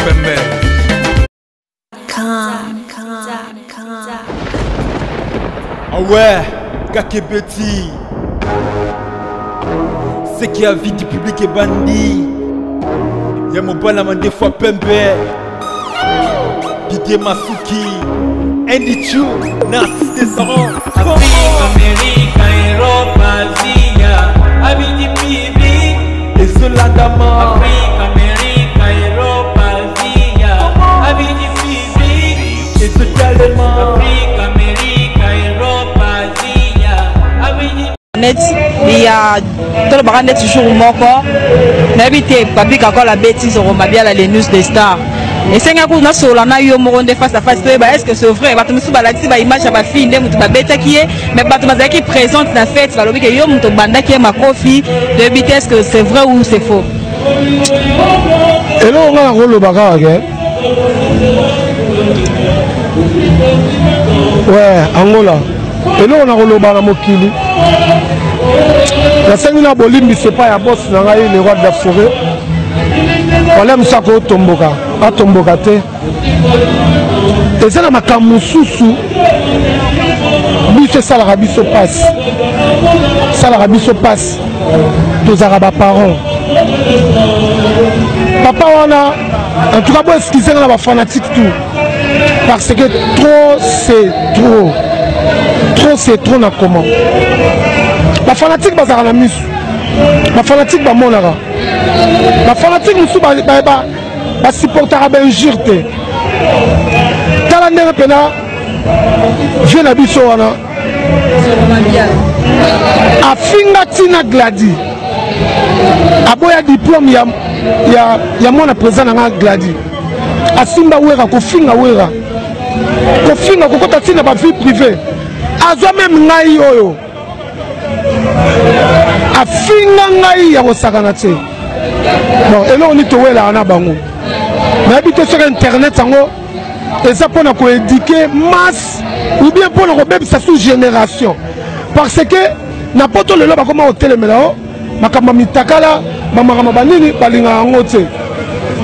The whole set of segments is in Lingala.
Pembe. Ah ouais, Kakebeti. Ce qui a vie du public est bandit. Ya mobala mandefa pembe. Didier Masuki. Andy Chu, Narcisse Desarans. Afrique, Amérique, Europe, Asia, Abidi Bibi. Ezolandama. Afrique, Amérique, Europe, Asia, Abidi Bibi. Ezotalema. Afrique, Amérique, Europe, Asia, Abidi Neti ya tolobaka neti jour moko nayebi te papi kakola abeti zoro mabiala les news de star esengaki kutu nasolola na yo moko nde face à face toyeba est ce que c'est vrai bato mosusu balakisi baimage ya bafille nde moto babetaki ye mais bato bazalaki présente na fete balobi ke yo moto obandaki ye makofi toyebi te est ce que c'est vrai ou c'est faux. Eloko nga nakoloba kaka ke ouais angola eloko nakoloba na mokili nasengi na bolimbisi epai ya boss na ngai le roi de la forêt wala mosu akotomboka atomboka te eza na makambo mosusu biso esalaka biso mpasi esalaka biso mpasi tozalaka baparent papa wana en tout cas bo excuse nga na bafanatique tout parce que trop c'est trop trop c'est trop na comment bafanatique bazalaka na misu bafanatique bamonaka bafanatique mosusu basupportaka bainjure te tala ndenge mpena vie na biso wana afinga ntina gladi aboya diplome ya, ya, ya mwana président na nga gladi asimba wera kofinga wera kofinga kokota ntina bavie privée azwa meme ngai oyo afinga ngai ya kosakana te bon eloko nini towelaka na bango nayebi te soki internet yango eza mpo na koéduke masse ou bien mpo na kobebisa sous génération parce que na poto lelo bakoma kotelemela o makambo ya mitakala bamakambo banini balingaka yango te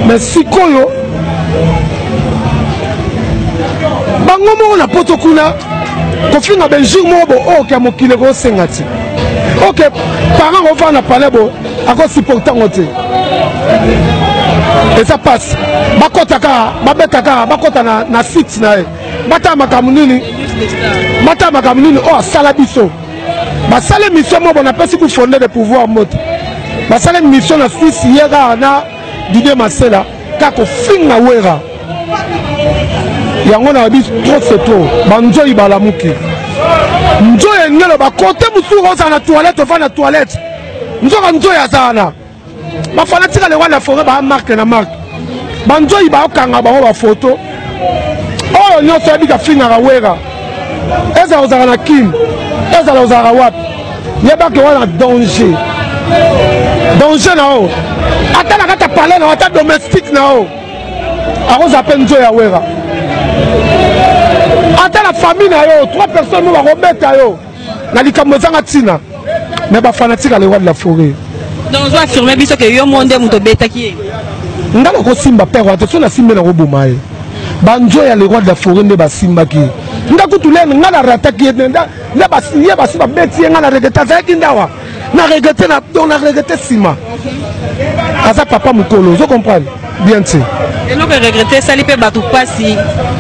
mais sikoyo bango moko na poto kuna kofinga benjour moko bo oyo ya mokili ekosenga te oke parent kofanda na palais bo akosupporte yango te eza mpasi bakɔta kaka babeta kaka bakɔta na, na site na ye batala makambo nini batala makambo nini oyo asala biso basala émission moko napesi ku fonde de pouvoir mbote basala émission na suisse ye kaka na didie masela kaka kofinga wera yango na babi trop c'est trop banzoi balamuki nzoi engelo bakote mosusu ozala na toilette ofanda na toilette nzoka nzoi azala na bafanatika le roi de la forêt baa marke na marke banzoi baokanga bango bafoto oyo nyonso oyebi kafingaka wera ezala ozalaka na kin ezala ozalaka wapi yebake wana danger danger na yo ata na kati ya palais na yo ata domestique na yo akozala mpe nzoi ya wera ata na famille na yo trois personnes mo bakobeta yo na likambo ezanga ntina mais bafanatique ya le roi de la forêt. Donc ozo affirme biso ke yo moko nde moto obetaki ye? Nga nakosimba père wana te, soki nasimbi nakoboma ye. Banzo ya le roi de la forêt nde basimbaki ye. Nga kutu lene nga na rataki ye nde ye basi babeti ye nga na regrete azalaki ndawa na regrete na donc na regrete nsima aza papa mokolo ozo comprendre bien te. Eloko eregrete esali mpe bato mpasi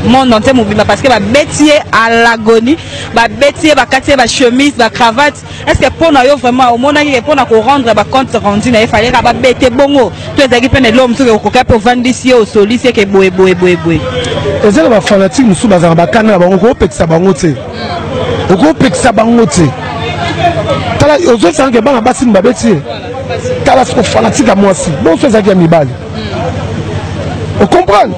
monde entier mobimba parce que babeti ye à l'agonie. Babeti ye, bakati ye ba chemise, ba cravate. Est-ce que pona yo vraiment omonaki ke pona ko rendre ba compte rendu na ye fallait ka babete bongo to ezalaki mpe na eloko mosusu okoka mpe ovandisi ye osolisi ye ke boye boye boye boye? Eza na ba fanatique mosusu bazalaka bakanda na bango, okopekisa bango te, okopekisa bango te. Tala ozosanga ke bana basi babeti ye, tala siko fanatique ya mwasi bonso ezalaki ya mibali, ocomprendre?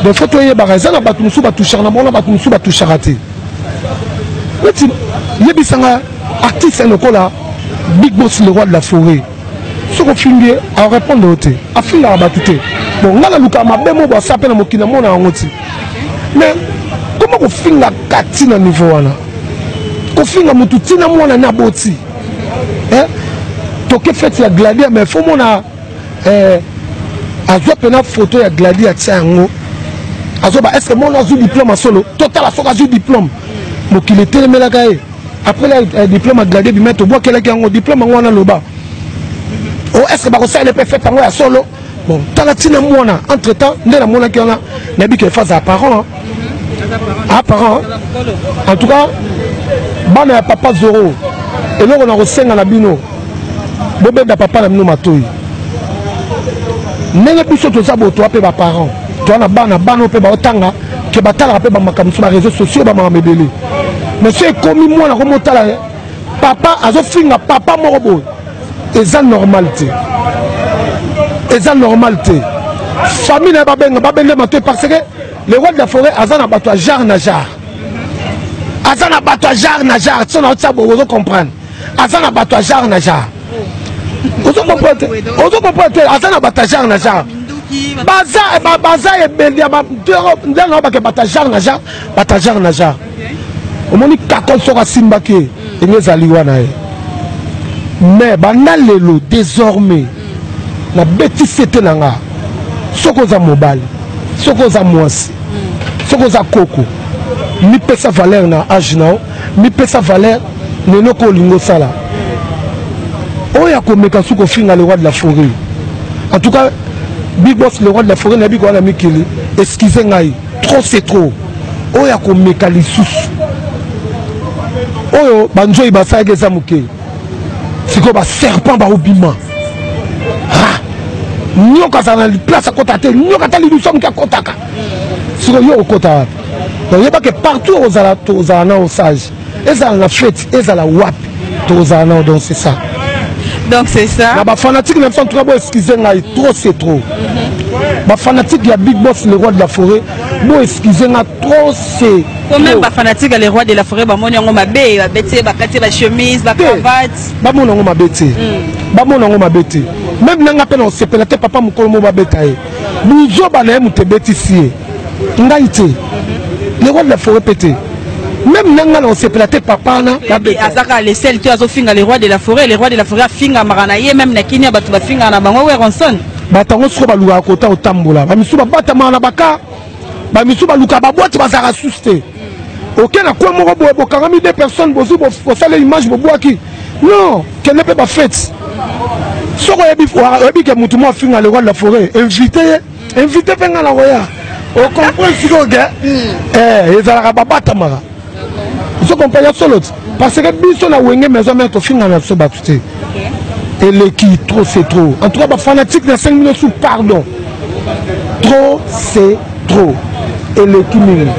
Donc faut toyebaka eza na bato mosusu batouchaka na bango na bato mosusu batouchaka te. Neti yebisanga artiste lokola Big Boss le roi de la forêt, soki ofingi ye arépondre yo te, afingaka bato te. Bon ngai nalukaka mabe moko asa mpe na mokili namona yango ti, mais koma kofingaka ti na niveau wana, kofinga motu ntina mwana ne aboti toke fete ya gladia, mais fo mona eh, Azwa pena photo ya Glady atia yango. Azoba est-ce que mwana azwi diplôme ya solo? Totala soki azwi diplôme. Mokili etelemelaka ye. Après la euh, diplôme ya Glady ebima tobwakelaki yango diplôme yango wana loba. Oh est-ce que bakosalela mpe fete yango ya solo? Bon, tala ntina mwana entre temps nde namonaki wana nayebi ke faza parent ah parent en tout cas bana ya papa Zoro eloko na kosenga na bino bobenda papa na bino matoi ndenge biso toza boye toa mpe baparent toa na bana bana oyo mpe baotanga ke batalaka mpe bamakambo mosusu bareseau sociaux bamakambo ebele mais so ekomi mwana komotala papa azofinga papa moko boye eza normal te eza normal te famille na ye babenga babende matoi parce que le roi de la forêt aza na bato ya genre na genre aza na bato ya genre na genre so na otia boye ozo comprendre aza na bato ya genre na genre ozo comprendre te ozo comprendre te aza na bato ya genre na genre baza baza ebele ya ndenge na bake bato ya genre na genre bato ya genre na genre omoni kakol soko asimbaki ye ndenge ezali wana ye mais banda lelo désormais nabeti sete na nga soki oza mobali soki oza mwasi soki oza koko mipesa valeur na age na yo mipesa valeur na eloko olingi osala oyo akomeka su kofinga le roi de la forêt en tout cas big boss le roi de la forêt nayebi koya na mikili excuse ngai trop c'est trop oyo akomeka lisusu oyo banzoi basalaki eza moke sikoyo baserpent baobima nyoka azala na place akota te nyoka ata lidusu moke akotaka sikoyo yo okota wapi donc yeba ke partout okozala tokozala nao sage ezala na fete ezala wapi tokozala nao donc c'est ça donc c'est ça na bafanatique na biso en tout cas bo excuse ngai trop c'est trop bafanatique ya big boss le roi de la forêt bo excuse nga trop c'est quand même bafanatique ya le roi de la forêt bamoni yango mabe babeti ye bakati ye bachemise bacravate bamona yango mabe te bamona yango mabe te meme na nga mpe na kosepela te papa mokolo mo babeta ye buzoba na ye moto ebetisi ye ngai te le roi de la forêt mpe te meme na nga na kosepela te papa wana babeta azaka le seul te azofinga le roi de la forêt le roi de la forêt afingamaka na ye meme na kini ya bato bafingaka na bango Werrason bato yango sikoyo balukaka kota kotambola bamisusu babatamaka na baka bamisusu balukaka babwati bazalaka susu te oke na coin moko boye bokangami deux personnes bozwi bosala image bobwaki non kende mpe bafete soki oyebi oyebi ke motu moko afinga le roi de la forêt invité ye invité mpe nga na koya ocomprendre sikoyo ke eh, ezalaka babatamaka ozo comprendre ya solo ti parce que biso na wenge maison mère tofinga na biso bato te eleki trop c'est trop en tout cas bafanatique na 5 minutes sous pardon trop c'est trop eleki mingi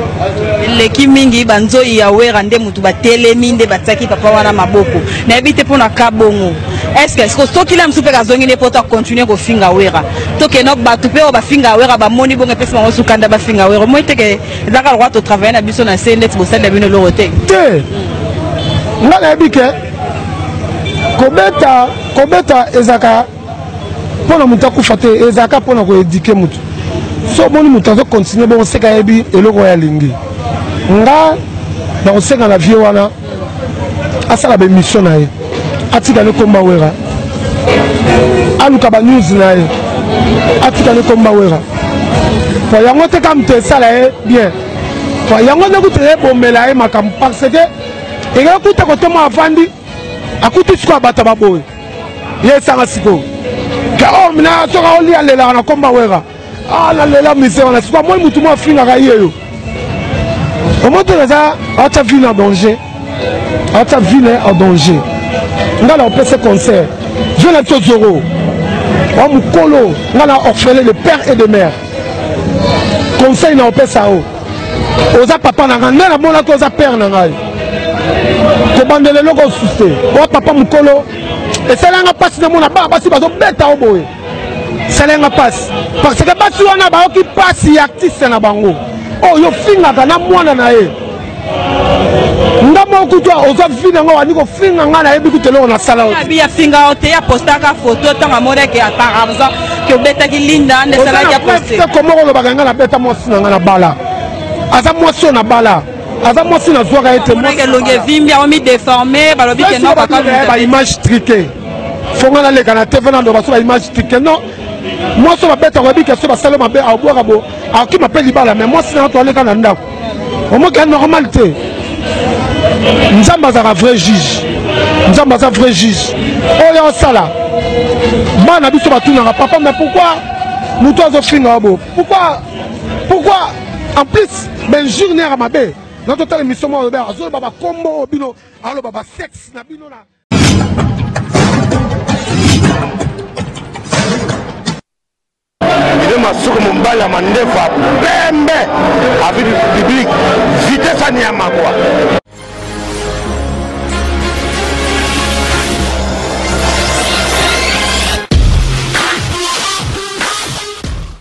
eleki mingi banzoi ya wera nde motu batelemi nde batiaki papa wana maboko nayebi te mpo na ka bongo est-ce soki la mosusu mpe kazongi nde mpo to akontinue kofinga wera tokende bato mpe oyo bafinga wera bamoni bongo epesi bango sukanda bafinga wera omoi teke ezaka lokwa totravaille na biso na se ndeti bosalela bino eloko te te nga nayebi ke kobeta kobeta ezalaka mpo na moto akufa te ezalaka mpo na koedike moto so omoni moto azokontinue bongo seka ayebi eloko oyo alingi nga nakosenga na vie wana asala baémission na ye atika ne komba wera aluka banews na ye atika ne komba wera po yango te kaka moto esala ye bien po yango nde kutu ebomela ye makambo parce que ekeki kuta kote mwa avandi akuti sikoyo bato baboye ye esanga sikoyo ke o oh, na soki aolia alelaka na komba wera ah nalela mise wana sikoyo amoni motu mwa afingaka ye yo omoni te naza aotya vie na danger aotya vie na ye en danger ngai na opesa concert vie na biso zoro wa mokolo ngai na orphelin de père et de mère conseil na opesa yo oza papa na ngai nde namonaki oza père na ngai kobandela eloko osusu te oa papa mokolo esalanga mpasi namona bana basi bazobeta yo boye esalenga mpasi parce que basi wana bayoki mpasi ya artiste na bango oyo ofingaka na mwana na ye nga moko kutu oza vi nango wandi kofinga nga nayebi kutu eloko nasala abi afinga yo te apostaka foto ntango amonaki apparemment ke obetaki linda nde esalaki aposte moko olobaka nga nabeta mwasi na nga na bala aza mwasi oyo na bala aza mwasi nazwaka ye te elongi evimbi aomi déformé balobi ke ba image triqué fonga naleka na tv naloba so ba image triqué non. Mwasi oyo babetaka, oyebi ke so basali mabe, abwaka bo, akima mpe libala. Mais mwasi na to aleka na ndako, omoki ya normal te. Nzambe azalaka vrai juge, Nzambe aza vrai juge. Oyo osala bana biso batunaka papa, mais pourquoi moto azofinga bo? Pourquoi, pourquoi? En plus bainjure neyaka mabe. Na totala émission moko, azoloba bakombo oyo bino, aloba basexe na bino na Bino masuku mobali ya mandefu ya pembe avi public vitesse ya nyama kwa.